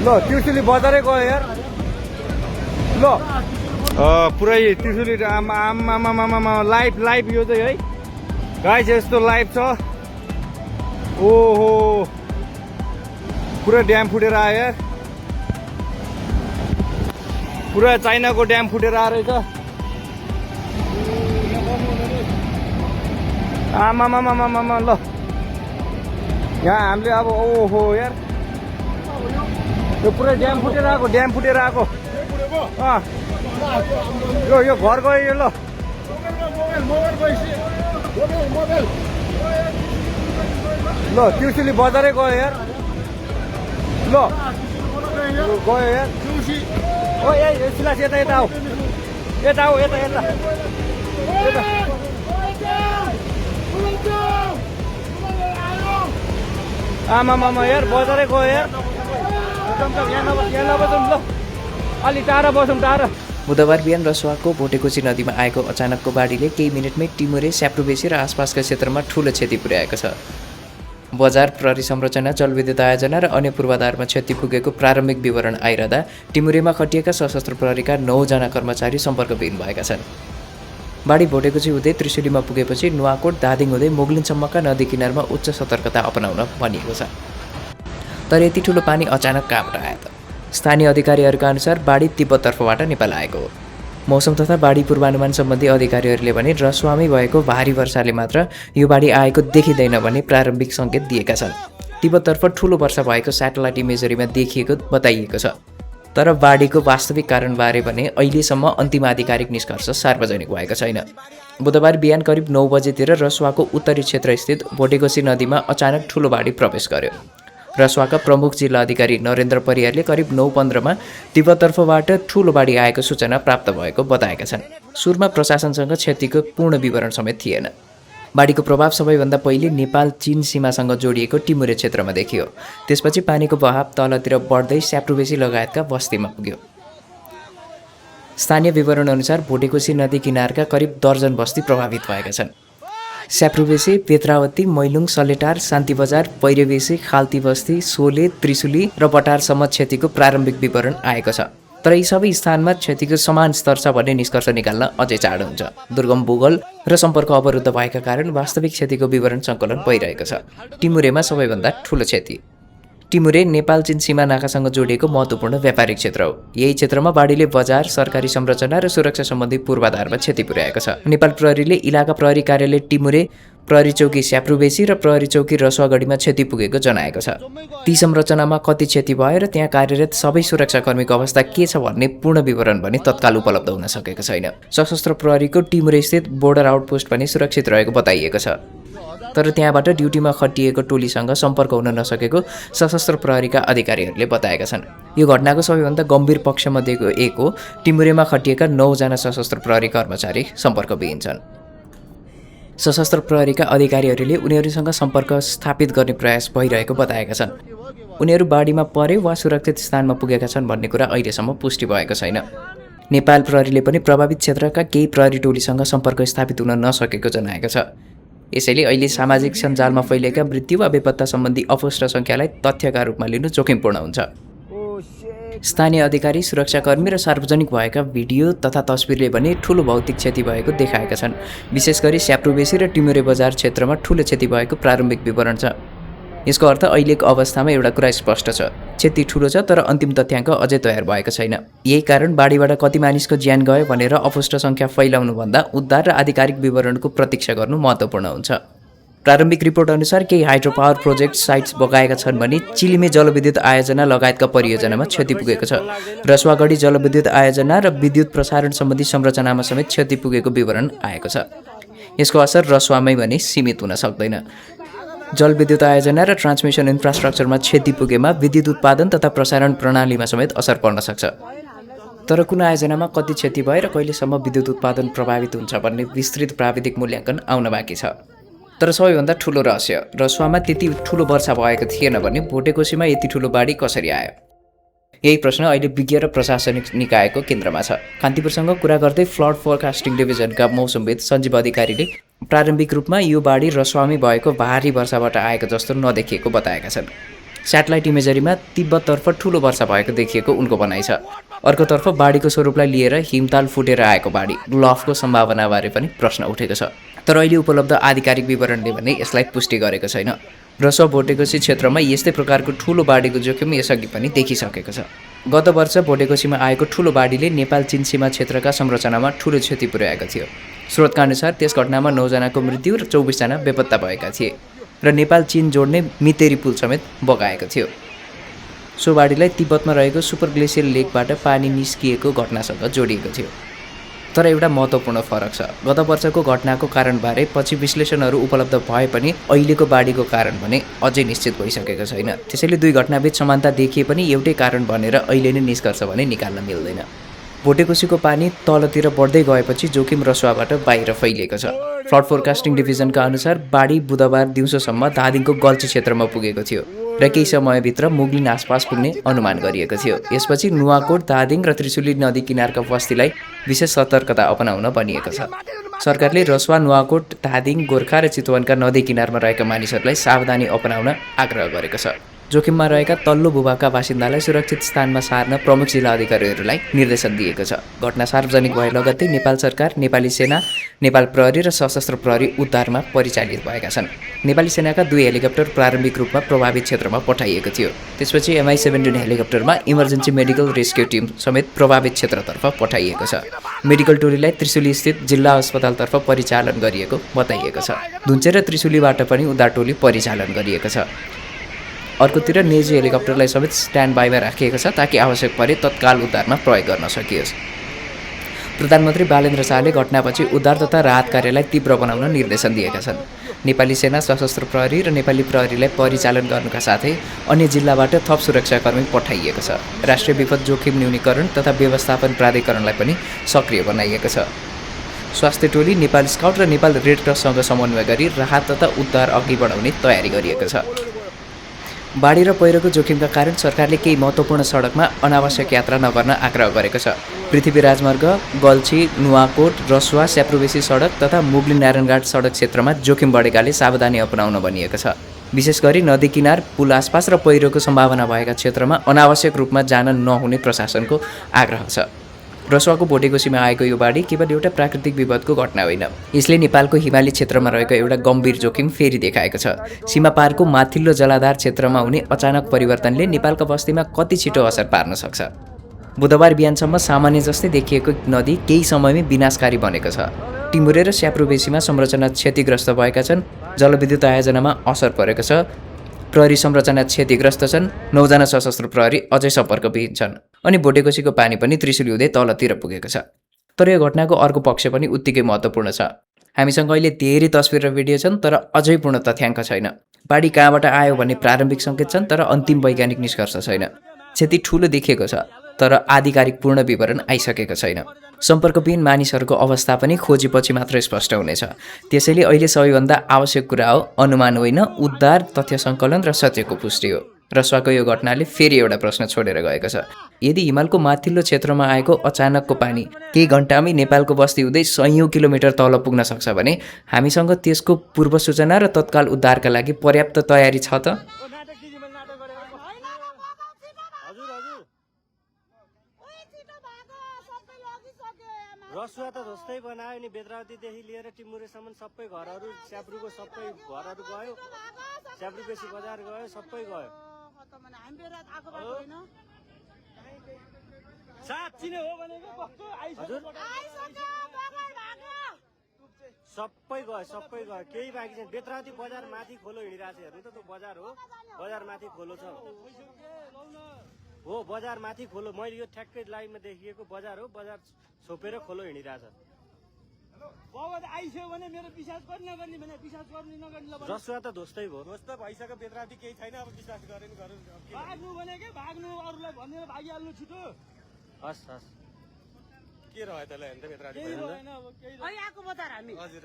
ल त्रिशुली बजारै गयो यार ल पुरै त्रिशुली आमा लाइभ यो चाहिँ है गाइस यस्तो लाइभ छ ओहो पुरा ड्याम फुटेर आयो यार पुरा चाइनाको ड्याम फुटेर आएर रहेछ आमा ल यहाँ हामीले अब ओहो यार यो पुरै ड्याम फुटेर आएको यो घर गयो यो ल ल त्रिशुली बजारै गयो यार ल गयो यार ओ ए सिलास यता आऊ आमा यार बजारै गयो यार यहाँ नबसौँ ल अलि टाढा बसौँ टाढा। बुधबार बिहान रसुवाको भोटेकोसी नदीमा आएको अचानकको बाढीले केही मिनटमै टिमुरे स्याप्रुबेसी र आसपासका क्षेत्रमा ठूलो क्षति पुर्याएको छ। बजार प्रहरी संरचना जलविद्युत आयोजना र अन्य पूर्वाधारमा क्षति पुगेको प्रारम्भिक विवरण आइरहँदा टिमुरेमा खटिएका सशस्त्र प्रहरीका 9 जना कर्मचारी सम्पर्कविहीन भएका छन्। बाढी भोटेकोसी हुँदै त्रिशुलीमा पुगेपछि नुवाकोट धादिङ हुँदै मोगलिनसम्मका नदी किनारमा उच्च सतर्कता अपनाउन भनिएको छ। तर यति ठुलो पानी अचानक कहाँबाट आयो त? स्थानीय अधिकारीहरूका अनुसार बाढी तिब्बततर्फबाट नेपाल आएको हो। मौसम तथा बाढी पूर्वानुमान सम्बन्धी अधिकारीहरूले भने रसुवामै भएको भारी वर्षाले मात्र यो बाढी आएको देखिँदैन भन्ने प्रारम्भिक सङ्केत दिएका छन्। तिब्बततर्फ ठुलो वर्षा भएको स्याटेलाइट इमेजरीमा देखिएको बताइएको छ। तर बाढीको वास्तविक कारणबारे भने अहिलेसम्म अन्तिम आधिकारिक निष्कर्ष सार्वजनिक भएको छैन। बुधबार बिहान करिब 9 बजेतिर रसुवाको उत्तरी क्षेत्रस्थित भोटेकोसी नदीमा अचानक ठुलो बाढी प्रवेश गर्यो। रसुवाका प्रमुख जिल्ला अधिकारी नरेन्द्र परियारले करिब 9:15मा तिब्बततर्फबाट ठुलो बाढी आएको सूचना प्राप्त भएको बताएका छन्। सुरुमा प्रशासनसँग क्षतिको पूर्ण विवरण समेत थिएन। बाढीको प्रभाव सबैभन्दा पहिले नेपाल चीन सीमासँग जोडिएको टिमुरे क्षेत्रमा देखियो। त्यसपछि पानीको बहाव तलतिर बढ्दै स्याप्रुबेसी लगायतका बस्तीमा पुग्यो। स्थानीय विवरणअनुसार भोटेकोसी नदी किनारका करिब दर्जन बस्ती प्रभावित भएका छन्। स्याप्रुबेसी, पेत्रावती, मैलुङ, सलेटार, शान्ति बजार, पैरेबेसी, खाल्ती बस्ती, सोले, त्रिशुली र बटारसम्म क्षतिको प्रारम्भिक विवरण आएको छ। तर यी सबै स्थानमा क्षतिको समान स्तर छ भन्ने निष्कर्ष निकाल्न अझै चाँडो हुन्छ। दुर्गम भूगोल र सम्पर्क अवरुद्ध भएका कारण वास्तविक क्षतिको विवरण सङ्कलन भइरहेको छ। टिमुरेमा सबैभन्दा ठुलो क्षति। टिमुरे नेपाल चीन सीमा नाकासँग जोडिएको महत्त्वपूर्ण व्यापारिक क्षेत्र हो। यही क्षेत्रमा बाढीले बजार, सरकारी संरचना र सुरक्षा सम्बन्धी पूर्वाधारमा क्षति पुर्याएको छ। नेपाल प्रहरीले इलाका प्रहरी कार्यालय टिमुरे, प्रहरी चौकी स्याप्रुबेसी र प्रहरी चौकी रसुवागढीमा क्षति पुगेको जनाएको छ। ती संरचनामा कति क्षति भयो र त्यहाँ कार्यरत सबै सुरक्षाकर्मीको अवस्था के छ भन्ने पूर्ण विवरण भने तत्काल उपलब्ध हुन सकेको छैन। सशस्त्र प्रहरीको टिमुरेस्थित बोर्डर आउटपोस्ट पनि सुरक्षित रहेको बताइएको छ। तर त्यहाँबाट ड्युटीमा खटिएको टोलीसँग सम्पर्क हुन नसकेको सशस्त्र प्रहरीका अधिकारीहरूले बताएका छन्। यो घटनाको सबैभन्दा गम्भीर पक्षमध्येको एक हो। टिमुरेमा खटिएका 9 जना सशस्त्र प्रहरी कर्मचारी सम्पर्कविहीन छन्। सशस्त्र प्रहरीका अधिकारीहरूले उनीहरूसँग सम्पर्क स्थापित गर्ने प्रयास भइरहेको बताएका छन्। उनीहरू बाढीमा परे वा सुरक्षित स्थानमा पुगेका छन् भन्ने कुरा अहिलेसम्म पुष्टि भएको छैन। नेपाल प्रहरीले पनि प्रभावित क्षेत्रका केही प्रहरी टोलीसँग सम्पर्क स्थापित हुन नसकेको जनाएको छ। यसैले अहिले सामाजिक सञ्जालमा फैलिएका मृत्यु वा बेपत्ता सम्बन्धी अपुष्ट सङ्ख्यालाई तथ्यका रूपमा लिनु जोखिमपूर्ण हुन्छ। स्थानीय अधिकारी, सुरक्षाकर्मी र सार्वजनिक भएका भिडियो तथा तस्बिरले भने ठूलो भौतिक क्षति भएको देखाएका छन्। विशेष गरी स्याप्रुबेसी र टिमुरे बजार क्षेत्रमा ठूलो क्षति भएको प्रारम्भिक विवरण छ। यसको अर्थ अहिलेको अवस्थामा एउटा कुरा स्पष्ट छ, क्षति ठूलो छ तर अन्तिम तथ्याङ्क अझै तयार भएको छैन। यही कारण बाढीबाट कति मानिसको ज्यान गयो भनेर अपुष्ट सङ्ख्या फैलाउनुभन्दा उद्धार र आधिकारिक विवरणको प्रतीक्षा गर्नु महत्त्वपूर्ण हुन्छ। प्रारम्भिक रिपोर्ट अनुसार केही हाइड्रो पावर प्रोजेक्ट साइट्स बगाएका छन् भने चिलिमे जलविद्युत आयोजना लगायतका परियोजनामा क्षति पुगेको छ। रसुवागढी जलविद्युत आयोजना र विद्युत प्रसारण सम्बन्धी संरचनामा समेत क्षति पुगेको विवरण आएको छ। यसको असर रसुवामै भने सीमित हुन सक्दैन। जलविद्युत आयोजना र ट्रान्समिसन इन्फ्रास्ट्रक्चरमा क्षति पुगेमा विद्युत उत्पादन तथा प्रसारण प्रणालीमा समेत असर पर्न सक्छ। तर कुन आयोजनामा कति क्षति भए र कहिलेसम्म विद्युत उत्पादन प्रभावित हुन्छ भन्ने विस्तृत प्राविधिक मूल्याङ्कन आउन बाँकी छ। तर सबैभन्दा ठूलो रहस्य, रसुवामा त्यति ठूलो वर्षा भएको थिएन भने भोटेकोसीमा यति ठूलो बाढी कसरी आयो? यही प्रश्न अहिले विज्ञ र प्रशासनिक निकायको केन्द्रमा छ। कान्तिपुरसँग कुरा गर्दै फ्लड फोरकास्टिङ डिभिजनका मौसमविद सञ्जीव अधिकारीले प्रारम्भिक रूपमा यो बाढी रसुवामै भएको भारी वर्षाबाट आएको जस्तो नदेखिएको बताएका छन्। स्याटेलाइट इमेजरीमा तिब्बततर्फ ठूलो वर्षा भएको देखिएको उनको भनाइ छ। अर्कोतर्फ बाढीको स्वरूपलाई लिएर हिमताल फुटेर आएको बाढी ग्लफको सम्भावनाबारे पनि प्रश्न उठेको छ। तर अहिले उपलब्ध आधिकारिक विवरणले भने यसलाई पुष्टि गरेको छैन। रसुवा भोटेकोसी क्षेत्रमा यस्तै प्रकारको ठूलो बाढीको जोखिम यसअघि पनि देखिसकेको छ। गत वर्ष भोटेकोसीमा आएको ठूलो बाढीले नेपाल चीन सीमा क्षेत्रका संरचनामा ठूलो क्षति पुर्याएको थियो। स्रोतका अनुसार त्यस घटनामा 9 जनाको मृत्यु र 24 जना बेपत्ता भएका थिए र नेपाल चीन जोड्ने मितेरी पुल समेत बगाएको थियो। सो बाढीलाई तिब्बतमा रहेको सुपर ग्लेसियर लेकबाट पानी निस्किएको घटनासँग जोडिएको थियो। तर एउटा महत्त्वपूर्ण फरक छ। गत वर्षको घटनाको कारणबारे पछि विश्लेषणहरू उपलब्ध भए पनि अहिलेको बाढीको कारण भने अझै निश्चित भइसकेको छैन। त्यसैले दुई घटनाबीच समानता देखिए पनि एउटै कारण भनेर अहिले नै निष्कर्ष भने निकाल्न मिल्दैन। भोटेकोसीको पानी तलतिर बढ्दै गएपछि जोखिम रसुवाबाट बाहिर फैलिएको छ। फ्लड फोरकास्टिङ डिभिजनका अनुसार बाढी बुधबार दिउँसोसम्म धादिङको गल्छी क्षेत्रमा पुगेको थियो र केही समयभित्र मुगलिन आसपास पुग्ने अनुमान गरिएको थियो। यसपछि नुवाकोट, धादिङ र त्रिशुली नदी किनारका बस्तीलाई विशेष सतर्कता अपनाउन भनिएको छ। सरकारले रसुवा, नुवाकोट, धादिङ, गोर्खा र चितवनका नदी किनारमा रहेका मानिसहरूलाई सावधानी अपनाउन आग्रह गरेको छ। जोखिममा रहेका तल्लो भूभागका बासिन्दालाई सुरक्षित स्थानमा सार्न प्रमुख जिल्ला अधिकारीहरूलाई निर्देशन दिएको छ। घटना सार्वजनिक भए लगत्तै नेपाल सरकार, नेपाली सेना, नेपाल प्रहरी र सशस्त्र प्रहरी उद्धारमा परिचालित भएका छन्। नेपाली सेनाका 2 हेलिकप्टर प्रारम्भिक रूपमा प्रभावित क्षेत्रमा पठाइएको थियो। त्यसपछि MI-17 हेलिकप्टरमा इमर्जेन्सी मेडिकल रेस्क्यु टिम समेत प्रभावित क्षेत्रतर्फ पठाइएको छ। मेडिकल टोलीलाई त्रिशुली स्थित जिल्ला अस्पतालतर्फ परिचालन गरिएको बताइएको छ। धुन्चे र त्रिशुलीबाट पनि उद्धार टोली परिचालन गरिएको छ। अर्कोतिर निजी हेलिकप्टरलाई समेत स्ट्यान्ड बाईमा राखिएको छ ताकि आवश्यक परे तत्काल उद्धारमा प्रयोग गर्न सकियोस्। प्रधानमन्त्री बालेन्द्र शाहले घटनापछि उद्धार तथा राहत कार्यलाई तीव्र बनाउन निर्देशन दिएका छन्। नेपाली सेना, सशस्त्र प्रहरी र नेपाली प्रहरीलाई परिचालन गर्नुका साथै अन्य जिल्लाबाट थप सुरक्षाकर्मी पठाइएको छ। राष्ट्रिय विपद जोखिम न्यूनीकरण तथा व्यवस्थापन प्राधिकरणलाई पनि सक्रिय बनाइएको छ। स्वास्थ्य टोली, नेपाल स्काउट र नेपाल रेड क्रससँग समन्वय गरी राहत तथा उद्धार अघि बढाउने तयारी गरिएको छ। बाढी र पहिरोको जोखिमका कारण सरकारले केही महत्त्वपूर्ण सडकमा अनावश्यक यात्रा नगर्न आग्रह गरेको छ। पृथ्वी राजमार्ग, गल्छी, नुवाकोट, रसुवा, स्याप्रुबेसी सडक तथा मुगलिन नारायणघाट सडक क्षेत्रमा जोखिम बढेकाले सावधानी अपनाउन भनिएको छ। विशेष गरी नदी किनार, पुल आसपास र पहिरोको सम्भावना भएका क्षेत्रमा अनावश्यक रूपमा जान नहुने प्रशासनको आग्रह छ। रसुवाको भोटेकोसीमा आएको यो बाढी केवल एउटा प्राकृतिक विपदको घटना होइन। यसले नेपालको हिमाली क्षेत्रमा रहेको एउटा गम्भीर जोखिम फेरि देखाएको छ। सीमा पारको माथिल्लो जलाधार क्षेत्रमा हुने अचानक परिवर्तनले नेपालका बस्तीमा कति छिटो असर पार्न सक्छ। बुधबार बिहानसम्म सामान्य जस्तै देखिएको नदी केही समयमै विनाशकारी बनेको छ। टिमुरे र स्याप्रुबेसीमा संरचना क्षतिग्रस्त भएका छन्। जलविद्युत आयोजनामा असर परेको छ। प्रहरी संरचना क्षतिग्रस्त छन्। 9 जना सशस्त्र प्रहरी अझै सम्पर्कविहीन छन्। अनि भोटेकोसीको पानी पनि त्रिशुली हुँदै तलतिर पुगेको छ। तर यो घटनाको अर्को पक्ष पनि उत्तिकै महत्त्वपूर्ण छ। हामीसँग अहिले धेरै तस्बिर र भिडियो छन् तर अझै पूर्ण तथ्याङ्क छैन। बाढी कहाँबाट आयो भन्ने प्रारम्भिक सङ्केत छन् तर अन्तिम वैज्ञानिक निष्कर्ष छैन। क्षति ठुलो देखिएको छ तर आधिकारिक पूर्ण विवरण आइसकेको छैन। सम्पर्कविहीन मानिसहरूको अवस्था पनि खोजीपछि मात्र स्पष्ट हुनेछ। त्यसैले अहिले सबैभन्दा आवश्यक कुरा हो अनुमान होइन, उद्धार, तथ्य सङ्कलन र सत्यको पुष्टि हो। रसुवाको यो घटनाले फेरि एउटा प्रश्न छोडेर गएको छ। यदि हिमालको माथिल्लो क्षेत्रमा आएको अचानकको पानी केही घन्टामै नेपालको बस्ती हुँदै सयौँ किलोमिटर तल पुग्न सक्छ भने हामीसँग त्यसको पूर्व सूचना र तत्काल उद्धारका लागि पर्याप्त तयारी छ त? रसुवा त ध्वस्तै बनायो नि। बेद्रावतीदेखि लिएर टिमुरेसम्म सबै घरहरू, स्याप्रुको सबै घरहरू गयो, स्याप्रुबेसी बजार गयो, सबै गयो। सबै गयो, सबै गयो, केही बाँकी छैन। बेद्रावती बजार माथि खोलो हिँडिरहेको छ। हेर्नु त त्यो बजार हो, बजार माथि खोलो छ हो, बजार माथि खोलो। मैले यो ठ्याक्कै लाइनमा देखिएको बजार हो, बजार छोपेर खोलो हिँडिरहेछ। रसुवा त ध्वस्तै भयो। ध्वस्त भइसक्यो। बेद्रावती केही छैन। अब विश्वास गरेन भाग्नु भने के भाग्नु, अरूलाई भनेर भागिहाल्नु छिटो। हस् हस्, के रह्यो त्यसलाई हेर्नु त बेद्रावती केही भएन। भएन अब केही। हजुर